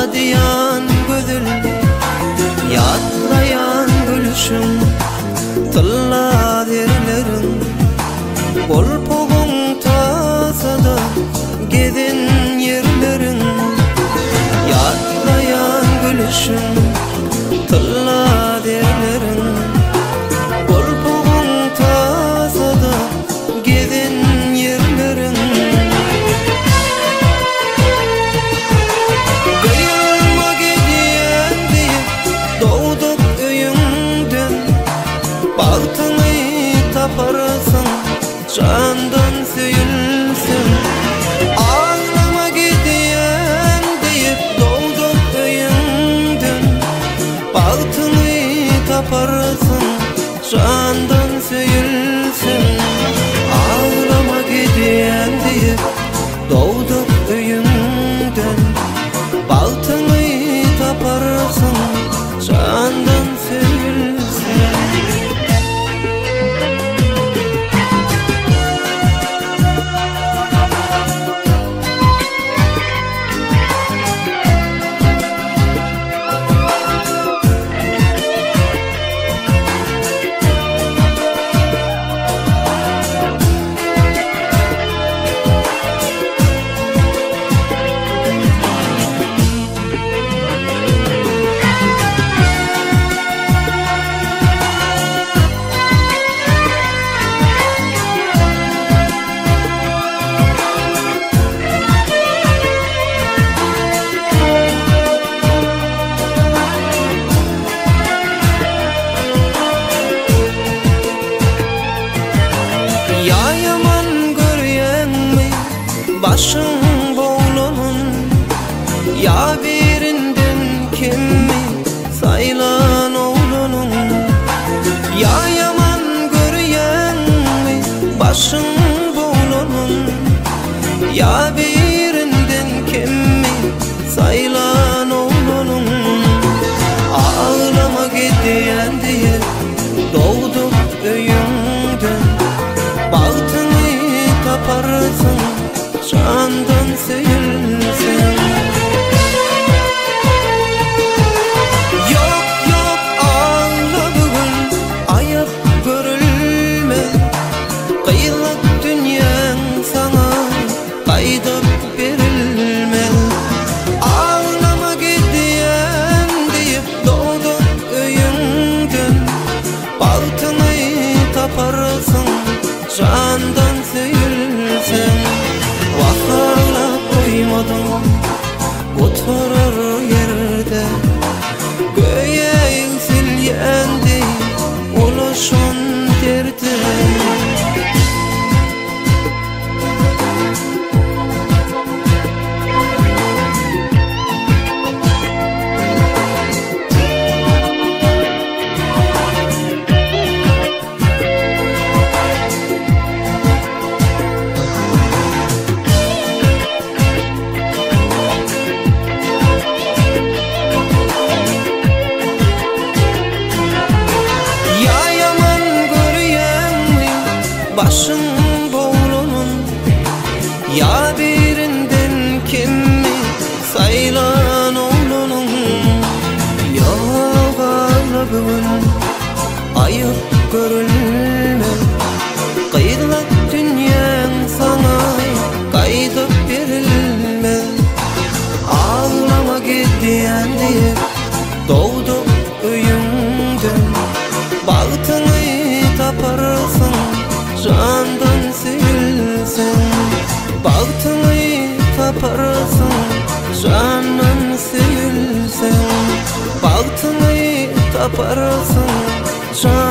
Şadyýan gözel Ýatlaýan gülüşiň Tylla zerleriň Golpugyň tasada Gezen ýerleriň Ýatlaýan gülüşiň Tylla zerleriň Golpugyň tasada Gezen ýerleriň. Gyýylma gidýän diýip dogduk öýüňden, Bagtyňy taparsyň jandan söýülseň. Aglama gidýän diýip dogduk öýüňden, Bagtyňy taparsyň Jandan söýülseň, aglama gidýän diýip, dogduk öýüňden bagtyňy taparsyň, jandan söýülseň. Ýa ýaman görýäňmi başyň boglanyn, Ýa birinden kemmi saýlan oglanyň? Ýa ýaman görýäňmi başyň boglanyn, Ýa birinden kemmi Saýlan oglanyň Aglama gidýän diýip Dogduk öýüňden Bagtyňy taparsyň Jandan söýülseň. Ýok ýok agla bu gün Aýap görülmez Gyzlyk dünýäň saňa Gaýdyp berilmez. Aglama gidýän diýip dogduk öýüňden Bagtyňy taparsyň jandan söýülseň. Wah aglap goýmadyň gutarar ýerde Göýä egsilýän deý ulaşan derde. Ýa ýaman görýäňmi Başyň boglanyn Ýa birinden kemmi Saýlan oglanyň Ýok agla bu gün Aýyp görülmez Gyzlyk dünýäň saňa Gaýdyp berilmez Aglama gidýän diýip Dogduk öýüňden Bagtyňy taparsyň Jandan söýülseň Bagtyňy taparsyň Jandan söýülseň Bagtyňy taparsyň Jandan.